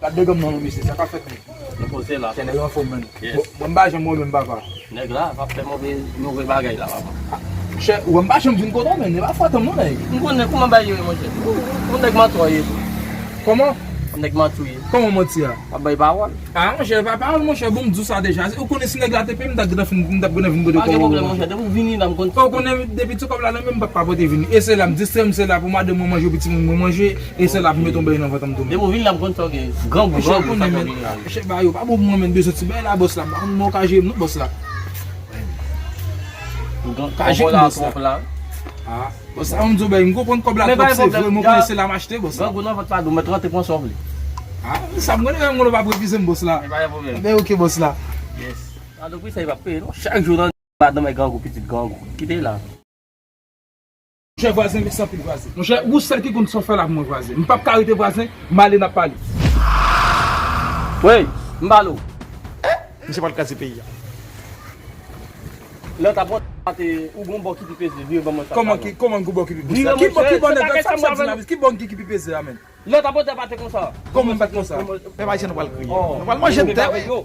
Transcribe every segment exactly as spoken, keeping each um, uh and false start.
Gad de granm nan, mesye, sa k ap fèt menm? Nou poze la. Chè, nèg la anfòm, menm. Yes. Bon, bon, m pa janm wè menm, papa. Nèg la ap fè move, move bagay la, papa. Chè, ou wè m pa janm vin kote w, menm. E pa fòt an, non, nèg. M konnen kòman bagay yo ye, monchè. Ou, ou nèg manti w ye tou. Kòman? Ou nèg manti w ye. Kòman manti a? W ap bay pawòl. Ah, monchè, pa pawòl, monchè, bon, m di w sa deja. Ou konnen si nèg la te peye m, m t ap gentan vin, m t ap gentan vin kote w. Pa gen pwoblèm, monchè. Depi w vini la, m konn. Ou konnen, depi ti kòb la nan men m, m p ap pa pote vini. E se la, m distrè m, se la pou madanm mwen manje, pou timoun mwen manje, e se la pou m met yon bagay nan vant m tou. Depi w vini la, m konn sa w gen. Grangou, grangou, sa w gen la. Chè, ba yo pa bon pou mwen, men bezwen ti bagay la, bòs la. M pa konn mwen ka jere m, non, bòs la. Ka jere m, bòs la. Ah, bòs la, m di w, bay, m konprann kòb la twòp, se vre, mwen konnen se la m achte, bòs la. Grangou nan vant pa dou, mèt rantre pran sa w vle. Ah, sa m konnen, m konnen w p ap refize m, bòs la. Men pa gen pwoblèm. Men ok, bòs la. Yes. Gade pri sa, li pa p peye, non. Chak jou nan madanm e grangou, pitit grangou. Kite la. Monchè, vwazen, mèsi anpil, vwazen. Monchè, ou sèl ki konn sa w fè la pou mwen, vwazen. M p ap ka rete, vwazen, m ale, n ap pale. Wi, m pale w. Misye pral kraze peyi a. Lè w t ap monte, ou gon bò ki pi peze, vire ban mwen sa. Kòman ki, kòman gon bò ki pi peze? Ki bò, ki bò nèg la, sa m sa di la, ki bò ki, ki pi peze a, menm? Lè w t ap monte, pa te konsa. Kòman m pa t konsa? Pèp ayisyen, nou pral kriye. Nou pral manje tè, wi.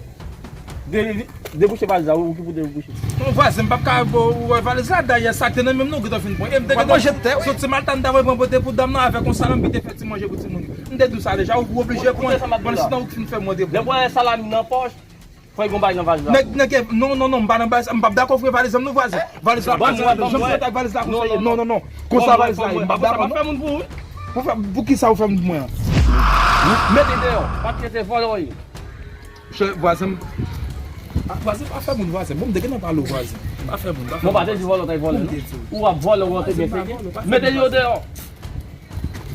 De-, debouche valiz la, ou ki pou debouche. Non, vwazen, m p ap ka, bon, ou wè valiz la, dayè, sa k te nan men m, nou gentan fin pran. E m te gentan soti mal, ta m ta voye pran pote pou dam nan avèk yon salanm ki te fè ti manje pou timoun yo. M te di w sa deja, ou oblije pran, ban l sinon ou fin fè mwen te pran. Lè m wè salami nan pòch, fò l gon bagay nan valiz la. Nèg, nèg, non, non, non, m pa nan bagay sa, m p ap dakò fouye valiz la, non, vwazen. Valiz la, janm fè ak valiz la konsa ye. Non, non, non. Konsa valiz la ye, m p ap dakò, non. Pou fè, pou ki sa ou fè moun pou mwen an? Mete deyò, pa t kite vòlè w ye. Chè, vwazen, ah, vwazen pa fè moun, vwazen. Bon, m te gentan pale w, vwazen. Pa fè moun, pa fè moun. Bon, pa te di vòlè w t ap vòlè, non? Ou ap vòlè, ou ap te gen seke. Mete yo deyò.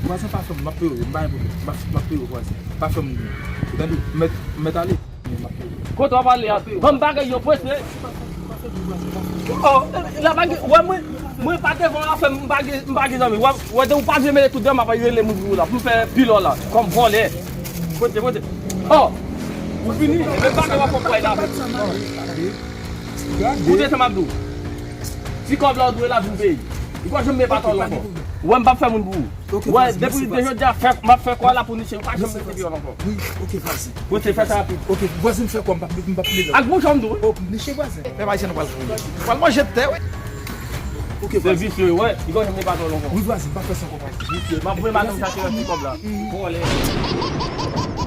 Vwazen pa fè moun, m ap peye w, m pa gen pwoblèm. M ap, m ap peye w, vwazen. Pa fè moun. Ou tande? Mèt, mèt ale. Kote w ap ale a? Ban m bagay yo prese. Oh, la pa gen, wè mwen, mwen pa te fè afè, m pa gen, m pa gen zanmi. Wè, wè, de ou pa vle mele tout dè, m ap rele moun pou ou la, pou m fè pilò la, kòm vòlè. Pote, pote. Oh, ou fini? Men bagay w ap fè la. Koute sa m ap di w. Ti kòb la ou dwe la pou m peye. Ou pa janm men patwon ankò. Wè, m p ap fè moun pou ou. Wè, depi de jodi a, fè, m ap fè kwa la pou niche, ou pa janm mete pye ankò. Wi, ok, vwazen. Wi, se fè sa rapid. Ok, vwazen, m fè kwa, m p ap, m p ap mele. Ak bouch an m di w, wi. Oh, niche vwazen. Pèp ayisyen, nou pral, nou pral manje tè, wi. Ok, vwazen. Se visye, wè, li pa janm men patwon ankò. Wi, vwazen, m p ap fè sa ankò, vwazen. Visye, m ap voye madanm chache yon ti kòb la. Vòlè.